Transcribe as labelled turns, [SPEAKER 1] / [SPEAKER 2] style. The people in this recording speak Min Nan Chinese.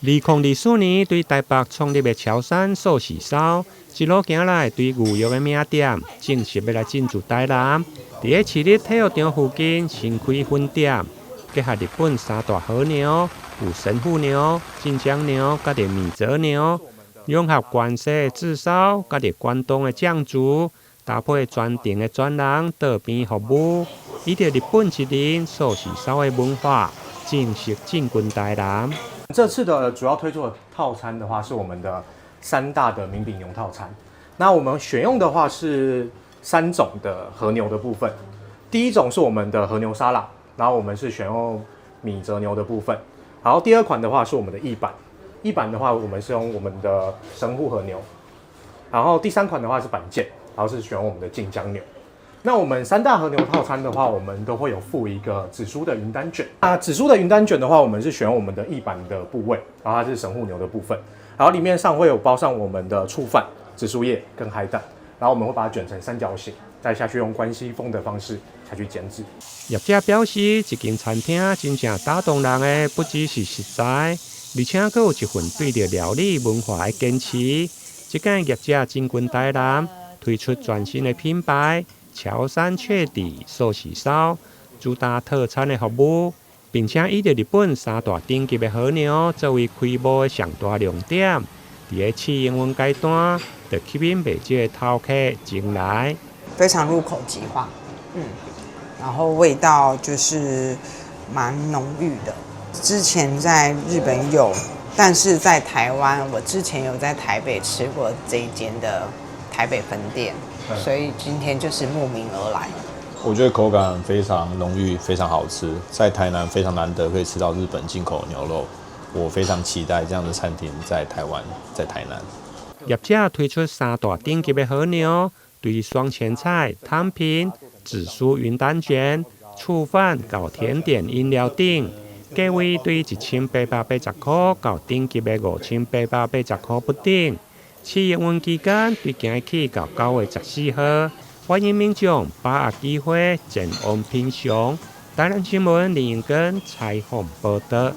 [SPEAKER 1] 2024年對台北創立的樵山素食燒，一路行來對牛肉的名店，正式欲來進駐台南。佇咧市立體育場附近新開分店，結合日本三大和牛，有神戶牛、近江牛、佮著米澤牛，融合關西的炙燒，佮著關東的醬煮，搭配專程的專人桌邊服務，依著日本一人素食燒的文化，正式進軍台南。
[SPEAKER 2] 這次的主要推出的套餐的話，是我們的三大的銘餅牛套餐。那我們選用的話是三種的和牛的部分。第一種是我們的和牛沙拉，然後我們是選用米澤牛的部分。然後第二款的話是我們的一板，一板的話我們是用我們的神戶和牛。然後第三款的話是板腱，然後是選用我們的近江牛。那我們三大和牛套餐的話，我們都會有附一個紫蘇的雲丹捲。那紫蘇的雲丹捲的話，我們是選用我們的一板的部位，然後它是神戶牛的部分，然後裡面上會有包上我們的醋飯、紫蘇葉跟海膽，然後我們會把它捲成三角形，再下去用關西風的方式下去煎製。
[SPEAKER 1] 業者表示，一間餐廳真正打動人的，不只是食材，而且閣有一份對著料理文化的堅持。這間業者進軍台南，推出全新的品牌。樵山雀地素食燒，主打套餐的服務，並且以著日本三大等級的和牛作為開幕的上大亮點，佇咧試營運階段，就吸引袂少的饕客前來。
[SPEAKER 3] 非常入口即化，然後味道就是蠻濃郁的。之前在日本有，但是在台灣，我之前有在台北吃過這一間的台北分店。所以今天就是慕名而來。
[SPEAKER 4] 我覺得口感非常濃郁，非常好吃，在台南非常難得可以吃到日本進口牛肉，我非常期待這樣的餐廳在台灣，在台南。
[SPEAKER 1] 業者推出三大等級的和牛，對雙前菜、湯品、紫蘇雲丹捲、醋飯到甜點飲料等，價位對1880塊到頂級的5880塊不等。試營運期間對今日起到9月14號，歡迎民眾把握機會前往品嚐。台南新聞林永根採訪報導。